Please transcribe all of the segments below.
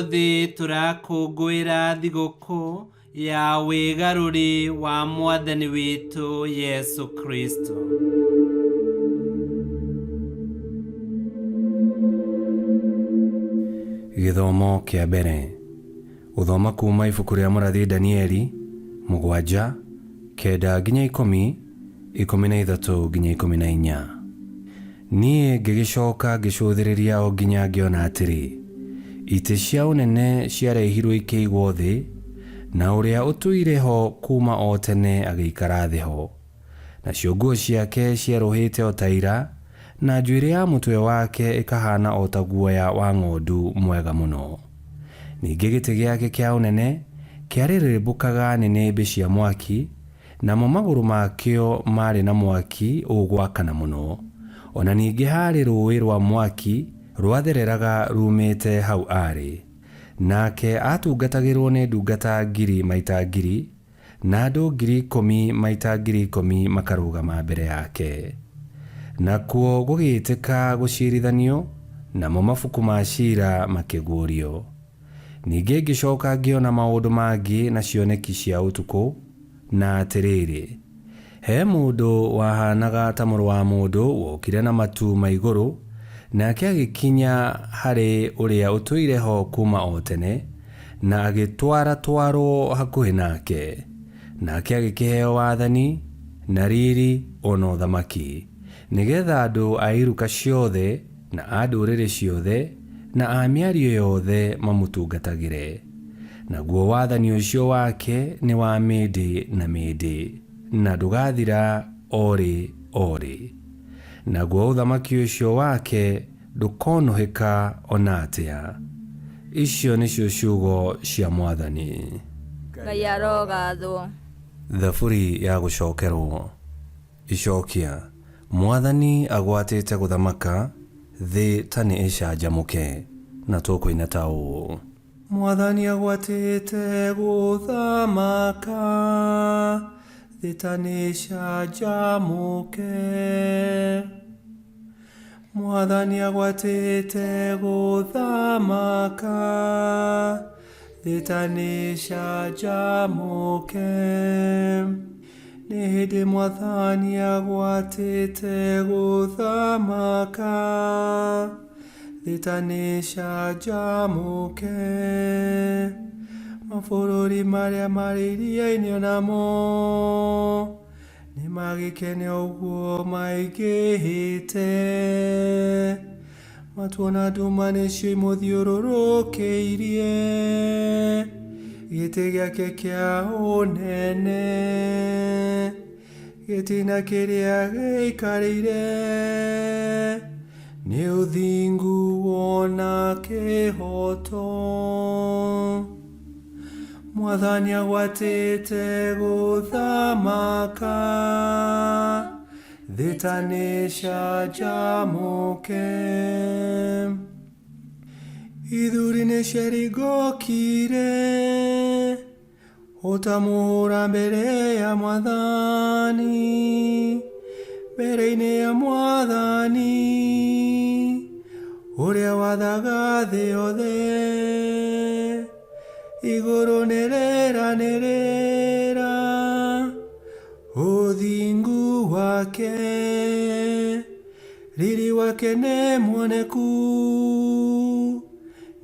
Ũmũthĩ tũrakũngũĩra thigũkũ ya wĩgarũri wa Mwathani witũ Yesu Kristo. Gĩthomo kĩa mbere. Gũthoma kuuma ibuku rĩa mũrathi Danieli, 7, 9 nginya 10, 13 nginya 14. Niĩ ngĩgĩcoka ngĩcũthĩrĩria o nginya ngĩona atĩrĩ, itĩ cia ũnene ciarehirwo ikĩigwo thĩ, na ũrĩa ũtũire ho kuuma o tene agĩikara thĩ ho. Nacio nguo ciake cierũhĩte o ta ira, na njuĩrĩ ya mũtwe wake ĩkahana o ta guoya wa ng'ondu mwega mũno. Ningĩ gĩtĩ gĩake kĩa ũnene kĩarĩrĩmbũkaga nĩnĩmbĩ cia mwaki, namo magũrũ makĩo maarĩ na mwaki ũgwakana mũno. O na ningĩ haarĩ rũũĩ rwa mwaki rwathereraga rumĩte hau aarĩ. Nake aatungatagĩrwo nĩ ndungata ngiri maita ngiri, na andũ 10,000 maita 10,000 makarũgama mbere yake. Nakuo gũgĩĩtĩka gũciirithanio, namo mabuku ma ciira makĩguũrio. Ningĩ ngĩcoka ngĩona maũndũ mangĩ na cioneki cia ũtukũ, na atĩrĩrĩ, he mũndũ wahanaga ta mũrũ wa mũndũ wokire na matu ma igũrũ, nake agĩkinya harĩ ũrĩa ũtũire ho kuuma o tene, na agĩtwaratwarwo hakuhĩ nake. Nake agĩkĩheo wathani, na riri, o na ũthamaki, nĩgetha andũ a iruka ciothe, na a ndũrĩrĩ ciothe, na a mĩario yothe mamũtungatagĩre. Naguo wathani ũcio wake nĩ wa mĩndĩ na mĩndĩ, na ndũgathira o rĩ o rĩ. Naguo ũthamaki ũcio wake ndũkonũhĩka o na atĩa. Icio nĩcio ciugo cia Mwathani. Ngai arogathwo. Thaburi ya gũcokerwo. Icokia. Mwathani agwatĩte gũthamaka, thĩ ta nĩ ĩcanjamũke. Na tũkũina ta ũũ. Mwathani agwatĩte gũthamaka, thĩ ta nĩ ĩcanjamũke. Mwathani agwatĩte gũthamaka, thĩ ta nĩ ĩcanjamũke. Nĩ hĩndĩ Mwathani agwatĩte gũthamaka, thĩ ta nĩ ĩcanjamũke. Mabũrũri marĩa marĩ iria-inĩ onamo nĩ magĩkene ũguo maingĩhĩte. Matuona nduma nĩcio imũthiũrũrũkĩirie, gĩtĩ gĩake kĩa ũnene, gĩtina kĩrĩa gĩikarĩire, nĩ ũthingu wona kĩhoto. Mwathani agwatĩte gũthamaka, thĩ ta nĩ ĩcanjamũke. Ithuri nĩ ciaringũkire, ũtamũhũra mbere ya Mwathani, mbere-inĩ ya Mwathani, ũrĩa wathaga thĩ yothe. Igũrũ nĩ rĩranĩrĩra ũthingu wake, riri wake nĩ muoneku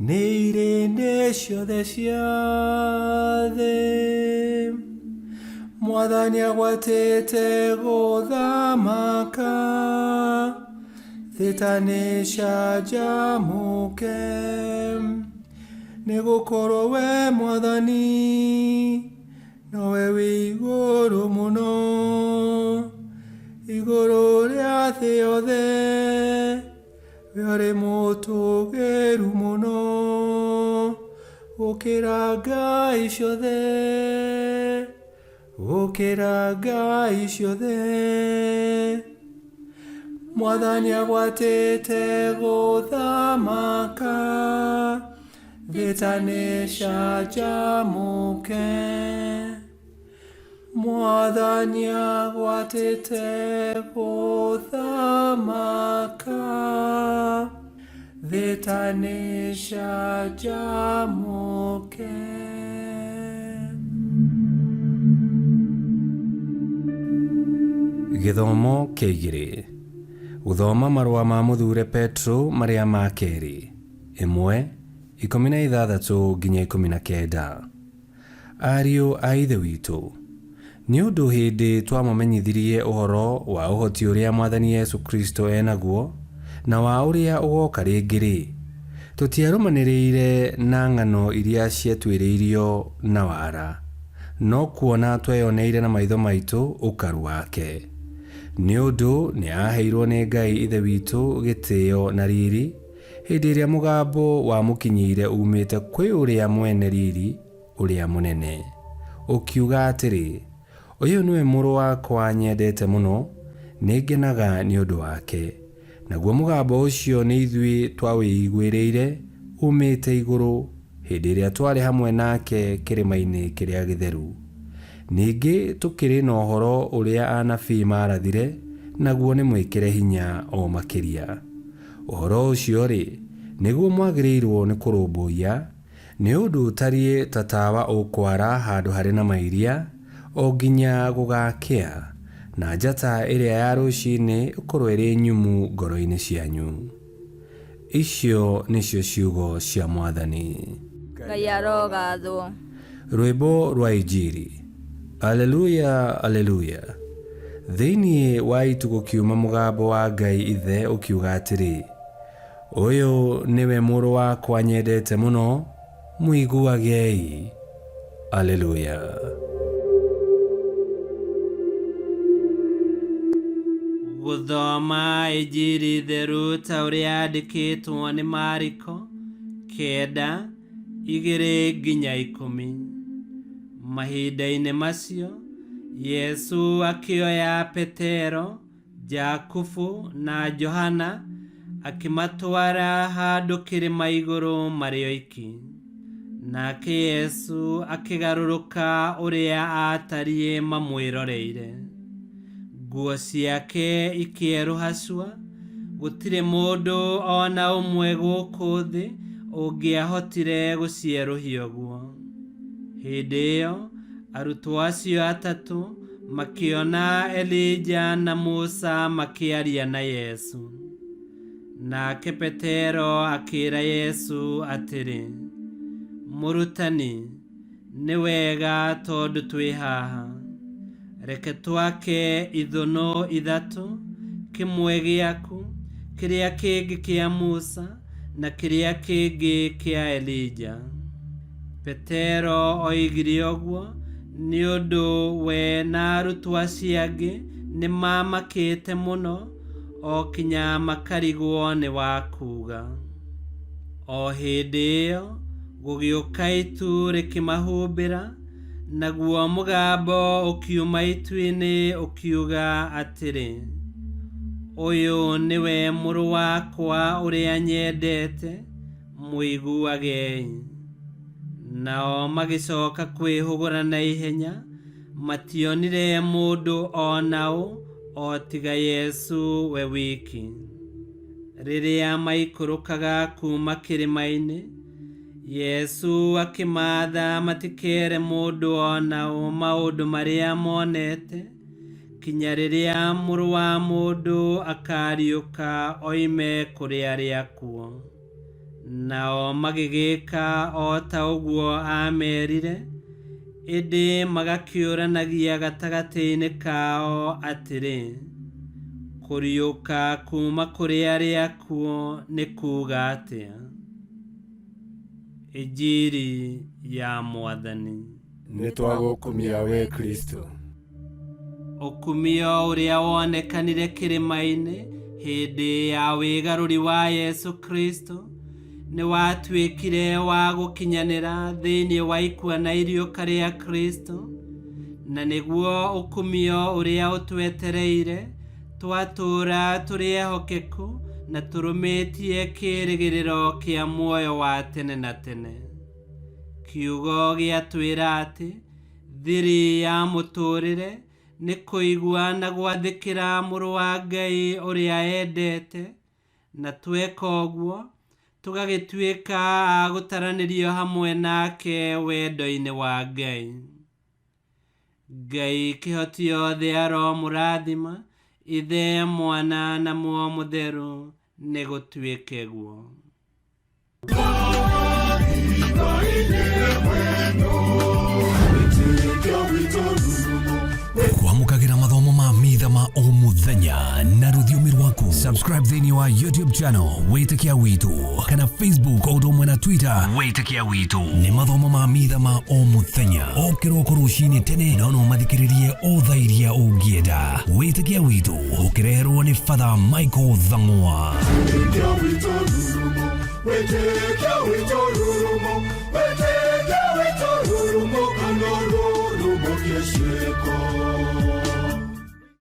nĩ irĩndĩ ciothe cia thĩ. Mwathani agwatĩte gũthamaka, thĩ ta nĩ ĩcanjamũke. Nĩ gũkorwo we Mwathani nowe wĩ igũrũ mũno, igũrũ rĩa thĩ yothe, we ũrĩ mũtũgĩru mũno gũkĩra ngai ciothe, gũkĩra ngai ciothe. Mwathani agwatĩte gũthamaka, thĩ ta nĩ ĩcanjamũke. Mwathani agwatĩte gũthamaka, Thĩ ta nĩcanjamũke. Gĩthomo kĩa igĩrĩ. Gũthoma marũa ma mũthure Petro marĩa ma kerĩ. 1:16 nginya 19. Ariũ a Ithe witũ, nĩ ũndũ hĩndĩ twamũmenyithirie ũhoro wa ũhoti ũrĩa Mwathani Yesu Kristo enaguo na wa ũrĩa ũgoka rĩngĩ-rĩ, tũtiarũmanĩrĩire na ng'ano iria ciatuĩrĩirio na wara, no kuona tweyoneire na maitho maitũ ũkaru wake. Nĩ ũndũ nĩ aaheirwo nĩ Ngai Ithe witũ gĩtĩo na riri hĩndĩ ĩrĩa mũgambo wamũkinyĩire umĩte kwĩ ũrĩa mwene riri ũrĩa mũnene, ũkiuga atĩrĩ, ũyũ nĩwe mũrũ wakwa nyendete mũno, nĩngenaga nĩ ũndũ wake. Naguo mũgambo ũcio nĩ ithuĩ twawĩiguĩrĩire umĩte igũrũ hĩndĩ ĩrĩa twarĩ hamwe nake kĩrĩma-inĩ kĩrĩa gĩtheru. Ningĩ tũkĩrĩ na ũhoro ũrĩa anabii maarathire, naguo nĩ mwĩkĩre hinya o makĩria. Ũhoro ũcio-rĩ, nĩguo mwagĩrĩirwo nĩ kũrũmbũiya, nĩ ũndũ ũtariĩ ta tawa ũkwara handũ harĩ na mairia, o nginya gũgakĩa, na njata ĩrĩa ya rũcinĩ ĩkorwo ĩrĩ nyumu ngoro-inĩ cianyu. Icio nĩcio ciugo cia Mwathani. Ngai arogathwo. Rwĩmbo rwa Injiri. Aleluya, aleluya. Thĩinĩ wa itu gũkiuma mũgambo wa Ngai Ithe ũkiuga atĩrĩ, ũyũ nĩwe mũrũ wakwa nyendete mũno, mũiguagei. Aleluya. Gũthoma Injiri theru ta ũrĩa yandĩkĩtwo nĩ Mariko 9:2-10. Mahinda-inĩ macio Yesu akĩoya Petero, Jakubu na Johana akĩmatwara handũ kĩrĩma igũrũ marĩ oiki. Nake Yesu akĩgarũrũka ũrĩa aatariĩ mamwĩroreire. Nguo ciake ikĩerũha cua, gũtirĩ mũndũ o na ũmwe gũkũ thĩ ũngĩahotire gũcierũhia ũguo. Hĩndĩ ĩyo arutwo acio atatũ makĩona Elija na Musa makĩaria na Yesu. Nake Petero akĩĩra Yesu atĩrĩ, Mũrutani, nĩ wega tondũ twĩ haha. Reke twake ithũnũ ithatũ, kĩmwe gĩaku, kĩrĩa kĩngĩ kĩa Musa, na kĩrĩa kĩngĩ kĩa Elija. Petero oigire ũguo nĩ ũndũ we na arutwo acio angĩ nĩ mamakĩte mũno o kinya makarigwo nĩ wa kuuga. O hĩndĩ ĩyo gũgĩũka itu rĩkĩmahumbĩra, naguo mũgambo ũkiuma itu-inĩ ũkiuga atĩrĩ, ũyũ nĩwe mũrũ wakwa ũrĩa nyendete, mũiguagei. Nao magĩcoka kwĩhũgũra na ihenya, mationire mũndũ o na ũ o tiga Yesu we wiki. Rĩrĩa maikũrũkaga kuma kĩrĩma-inĩ, Yesu akĩmaatha matikere mũndũ o na ũ maũndũ marĩa monete, kinya rĩrĩa mũrũ wa mũndũ akariũka oime kũrĩ arĩa akuũ. Nao magĩgĩka o ta ũguo aamerire, ĩndĩ magakĩũranagia gatagatĩ-inĩ kao atĩrĩ, kũriũka kuma kũrĩ arĩa akuũ nĩ kuuga atĩa? Injiri ya Mwathani. Nĩ twagũkumia we Kristo. Ũkumio ũrĩa wonekanire kĩrĩma-inĩ hĩndĩ ya wĩgarũri wa Yesu Kristo nĩ watuĩkire wa gũkinyanĩra thĩinĩ wa ikua na iriũka rĩa Kristo, na nĩguo ũkumio ũrĩa ũtwetereire twatũũra tũrĩ ehokeku na tũrũmĩtie kĩĩrĩgĩrĩro kĩa muoyo wa tene na tene. Kiugo gĩatwĩra atĩ thiri ya mũtũũrĩre nĩ kũigua na gwathĩkĩra mũrũ wa Ngai ũrĩa endete, na tweka ũguo Tũgagĩtuĩka a gũtaranĩrio hamwe nake wendo-inĩ wa Ngai. Ngai kĩhoti yothe aromũrathima, Ithe, Mwana na Muoyo Mũtheru, nĩ gũtuĩke guo. Kwamũkagĩra mathomo ma mitha ma o mũthenya na rũthiomi rwaku. Subscribe thĩinĩ wa YouTube channel Wĩtĩkia Witũ kana Facebook o ũndũ ũmwe na Twitter Wĩtĩkia Witũ. Nĩ mathomo ma mitha ma o mũthenya o kĩroko rũcinĩ tene, no no mathikĩrĩrie o thaa iria ũngĩenda. Wĩtĩkia Witũ ũkĩreherwo nĩ Father Michael Thang'wa. Wĩtĩkia witũ rurumo, wĩtĩkia witũ rurumo, wĩtĩkia witũ rurumo, kana rurumo kĩciĩko.